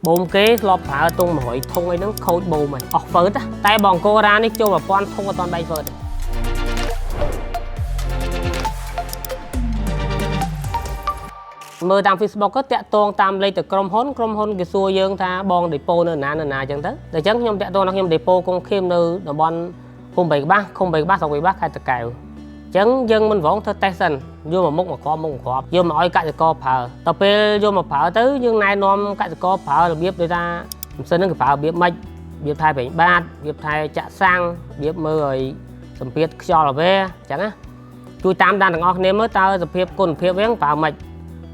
បូមគេធ្លាប់ប្រើទង100ធុងអីហ្នឹងខូចបូមហើយអស់ហ្វឺតតែបងអង្គរ៉ានេះចូល1000ធុងអត់ទាន់បែកហ្វឺតទេមើលតាម Facebook ក៏តាក់ទងតាមលេខទៅក្រុមហ៊ុនក្រុមហ៊ុនគេសួរយើងថាបងដេប៉ូនៅណានៅណាអញ្ចឹងទៅតែអញ្ចឹងខ្ញុំតាក់ទងដល់ខ្ញុំដេប៉ូកុងខៀមនៅតំបន់ភូមិបីក្បាសឃុំបីក្បាសស្រុកបីក្បាសខេត្តតាកែវអញ្ចឹងយើងមិនវងធ្វើតេស្តសិនយកមកមុខមកគ្រាប់មុខមកគ្រាប់យកមកឲ្យកសិករប្រើដល់ពេលយកមកប្រើទៅយើងណែនាំកសិករប្រើរបៀបដូចថាម៉ាស៊ីនហ្នឹងគេប្រើរបៀបម៉េចរបៀបថែប្រេងបាតរបៀបថែចាក់សាំងរបៀបមើលឲ្យសម្ពាធខ្យល់អវែអញ្ចឹងណាជួយតាមដានទាំងអស់គ្នាមើលតើសភាពគុណភាពវាប្រើម៉េច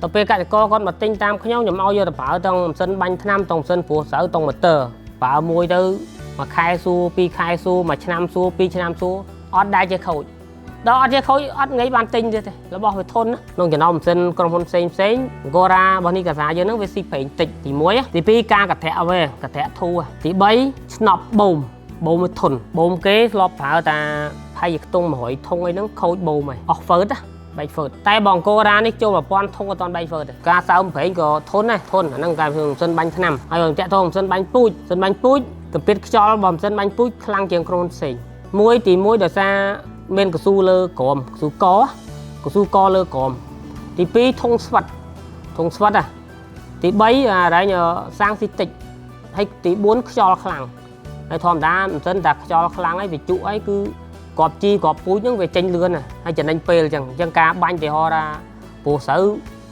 ទៅពេលកសិករគាត់មកទិញតាមខ្ញុំខ្ញុំឲ្យយកទៅប្រើទាំងម៉ាស៊ីនបាញ់ថ្នាំទាំងម៉ាស៊ីនព្រោះស្រូវទាំងម៉ូទ័រប្រើមួយទៅមួយខែសួរពីរខែសួរមួយឆ្នាំសួរពីរឆ្នាំសួរអត់ដែលជាខូចដល់អត់ជាខូចអត់ងាយបានទិញទៀតទេរបស់វាធន់ណាក្នុងចំណោមម៉ាស៊ីនក្រុមហ៊ុនផ្សេងផ្សេងអង្គរ៉ារបស់នេះកាសាយើងហ្នឹងវាស៊ីប្រេងតិចទី1ទី2ការកធៈអ្វីកធៈធូរទី3ឆ្នប់បូមបូមវាធន់បូមគេធ្លាប់ប្រើតាផៃខ្ទង់100ធុងអីហ្នឹងខូចបូមហើយអស់ហ្វឺតណា បែកហ្វឺតតែបងអង្គរ៉ានេះចូល1000ធុងអត់ទាន់បែកហ្វឺតទេការសើមប្រេងក៏ធន់ដែរធន់អាហ្នឹងការម៉ាស៊ីនបាញ់ថ្នាំហើយបើតាក់ទងម៉ាស៊ីនបាញ់ពូជម៉ាស៊ីនបាញ់ពូជកម្ពីតខ្យល់របស់ម៉ាស៊ីនបាញ់ពូជខ្លាំងជាងក្រុមហ៊ុនផ្សេងមួយទី1ដោយសារមានកស៊ូលើក្រមកស៊ូកកស៊ូកលើក្រមទី2ធុងស្វិតធុងស្វិតណាទី3អារ៉ែងសាំងស៊ីតិចហើយទី4ខ្យល់ខ្លាំងហើយធម្មតាម៉ាស៊ីនតែខ្យល់ខ្លាំងហើយវាជក់ហើយគឺ គ្រាប់ជីគ្រាប់ពូជហ្នឹងវាចេញលឿនណាស់ហើយចំណេញពេលអញ្ចឹងអញ្ចឹងការបាញ់ទីហោថាព្រោះស្រូវ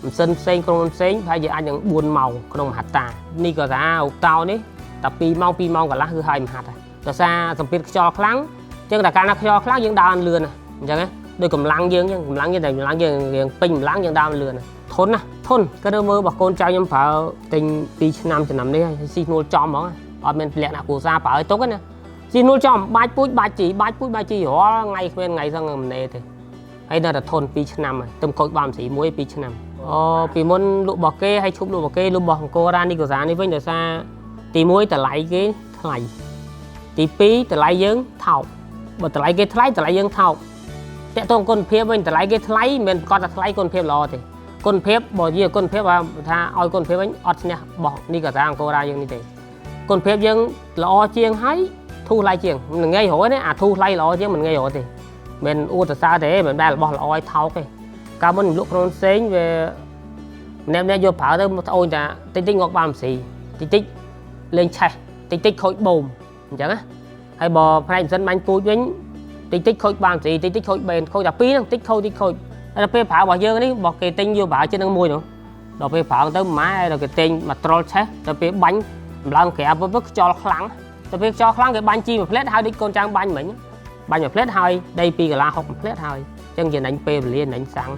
ម៉ាស៊ីនផ្សេងក្រុមហ៊ុនផ្សេងប្រហែលជាអាចនឹង4ម៉ោងក្នុងមហត្តានេះក៏ថាឧបតោនេះតែ2ម៉ោង2ម៉ោងកន្លះគឺហើយមហត្តាដោយសារសម្ពាធខ្យល់ខ្លាំងអញ្ចឹងតែកាលណាខ្យល់ខ្លាំងយើងដើរលឿនណាអញ្ចឹងណាដូចកម្លាំងយើងអញ្ចឹងកម្លាំងយើងតែកម្លាំងយើងរៀងពេញកម្លាំងយើងដើរលឿនណាធន់ណាធន់ក៏នៅមើលរបស់កូនចៅខ្ញុំប្រើទិញ2ឆ្នាំឆ្នាំនេះហើយស៊ីនួលចំហ្មងអត់មានលក្ខណៈគ្រួសារប្រើឲ្យទុកទេណា ស៊ីនួលចំបាច់ពូជបាច់ជីបាច់ពូជបាច់ជីរាល់ថ្ងៃគ្មានថ្ងៃសឹងម្នេទេហើយនៅតែធន់2ឆ្នាំហើយទឹមខូចបានស៊ីមួយ2ឆ្នាំអូពីមុនលក់របស់គេហើយឈប់លក់របស់គេលក់របស់អង្គរ៉ានេះកូសានេះវិញដោយសារទី1តម្លៃគេថ្លៃទី2តម្លៃយើងថោកបើតម្លៃគេថ្លៃតម្លៃយើងថោកតាក់ទងគុណភាពវិញតម្លៃគេថ្លៃមិនមែនគាត់ថាថ្លៃគុណភាពល្អទេគុណភាពបើជាគុណភាពថាឲ្យគុណភាពវិញអត់ឈ្នះរបស់នេះកូសាអង្គរ៉ាយើងនេះទេគុណភាពយើងល្អជាងហើយធូរថ្លៃជាងមិនងាយរកទេអាធូរថ្លៃល្អជាងមិនងាយរកទេមិនអួតសរសើរទេមិនដែលរបស់ល្អឲ្យថោកទេកាលមុនលក់ក្រុមផ្សេងវាម្នាក់ម្នាក់យកប្រើទៅត្អូញតាតិចតិចងក់បានស៊ីតិចតិចលេងឆេះតិចតិចខូចបូមអញ្ចឹងណាហើយបើផ្នែកម៉ាស៊ីនបាញ់ពូជវិញតិចតិចខូចបានស៊ីតិចតិចខូចបេនខូចតែពីរហ្នឹងតិចខូចតិចខូចហើយដល់ពេលប្រើរបស់យើងនេះរបស់គេទិញយកប្រើជាងនឹងមួយនោះដល់ពេលប្រើទៅម៉ែដល់គេទិញមកត្រល់ឆេះដល់ពេលបាញ់ម្លងក្រាបទៅខ្យល់ខ្លាំងទៅពេលខ្យល់ខ្លាំងគេបាញ់ជីមួយផ្លែតហើយដូចកូនចាំងបាញ់មិញបាញ់មួយផ្លែតហើយដី2កន្លះ6មួយផ្លែតហើយអញ្ចឹងចំណេញពេលវេលាចំណេញសាំង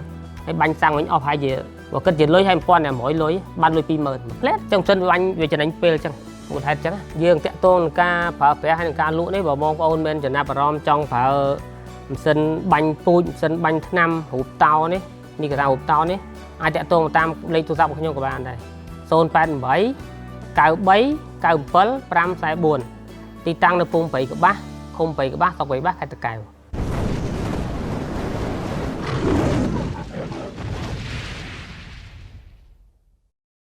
ហើយបាញ់សាំងវិញអស់ប្រហែលជាបើគិតជាលុយហើយ1100លុយបានលុយ20000មួយផ្លែតអញ្ចឹងមិនបាញ់វាចំណេញពេលអញ្ចឹងមូលហេតុអញ្ចឹងយើងតាក់ទងនឹងការប្រើប្រាស់ហើយនឹងការលក់នេះបើបងប្អូនមានចំណាប់អារម្មណ៍ចង់ប្រើម៉ាស៊ីនបាញ់ពូជម៉ាស៊ីនបាញ់ថ្នាំរូបតោនេះនេះគេថារូបតោនេះអាចតាក់ទងតាមលេខទូរស័ព្ទរបស់ខ្ញុំក៏បានដែរ088 93 97 544ទីតាំងនៅភូមិព្រៃកប្បាសឃុំព្រៃកប្បាសស្រុកព្រៃកប្បាសខេត្តតាកែវ។